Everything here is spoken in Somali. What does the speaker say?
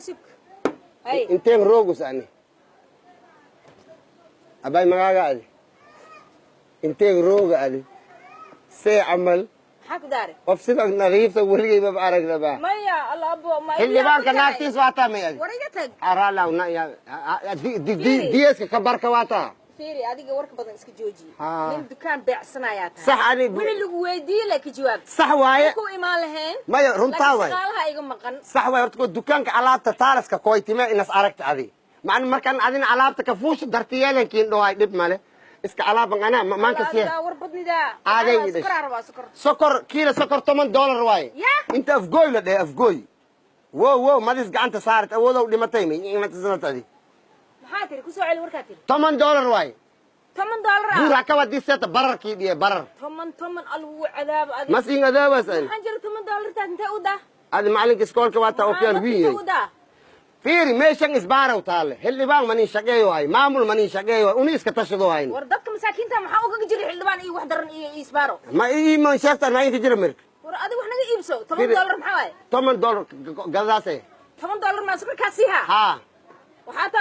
Sug. Hay. Inteen roogus ani? Abay, magaaga adi inteen rooga adi see camal? Maxaa ku daaray? Qof sida nadiifta weligayba ma aragnaba. Maya, alla abo ma. Xildhibaanka naagtiis waa taa may adi? War, iga tag. Araalaw na ya diyeska ka barka waa taa. Fiiri, adiga warka badan iska jooji. Haa. Nin dukaan beecsanayaa tahay. Sax, ani wixii lagu weydiiyey la ka jawaab. Sax waaye. Ku imaan lahayn. Maya, runtaa laakiin waay. Shaqaalaha iga maqan. Sax waay. Horta ko dukaanka alaabta taalaska koytime inas aragta adi macna markaan adina alaabta ka fuusha dartiyeelankiin dhowaay, dhib male, iska alaaban anaa maanka siya. Adigaa war badnidaa. Aaday Waxaa i dhashay. Sokor rabaa, sokor. Sokor, kiila sokor $10 waaye. Ya. Inta Afgooy la dhehe, Afgooy wo wo madis gacanta saarat awoodow dhimatay adi. Maxaa tiri? Kusoo celi warkaa tiri. $10 waaye. $10 ah? Buur haka wadiseeta bararkii dhiye barar. Toban toban algu cadaabo adiga. Mas in adaawas ani. Maxaan jira, $10 taas intee u daa? Adi macalinka iskoolka waa taa opiyaan Maxaa wiin intee yahay. U daa? Fiiri, meeshan isbaaraw taale, xildhibaan manin shaqeeyo hay, maamul manin shaqeeyo hay, uni iska tashado hayn. War, dadka masaakiinta maxaa ugaga jira xildhibaan iyo wax daran iyo isbaaro? Ma iiman sheegtaan maa inka jira mirka. War, adiga wax naga iibso. Toban Fiiri. dollar maxaa waaye? $10 gadadaase. $10 maa sokorkaa siihaa? Haa. Waxaa taa.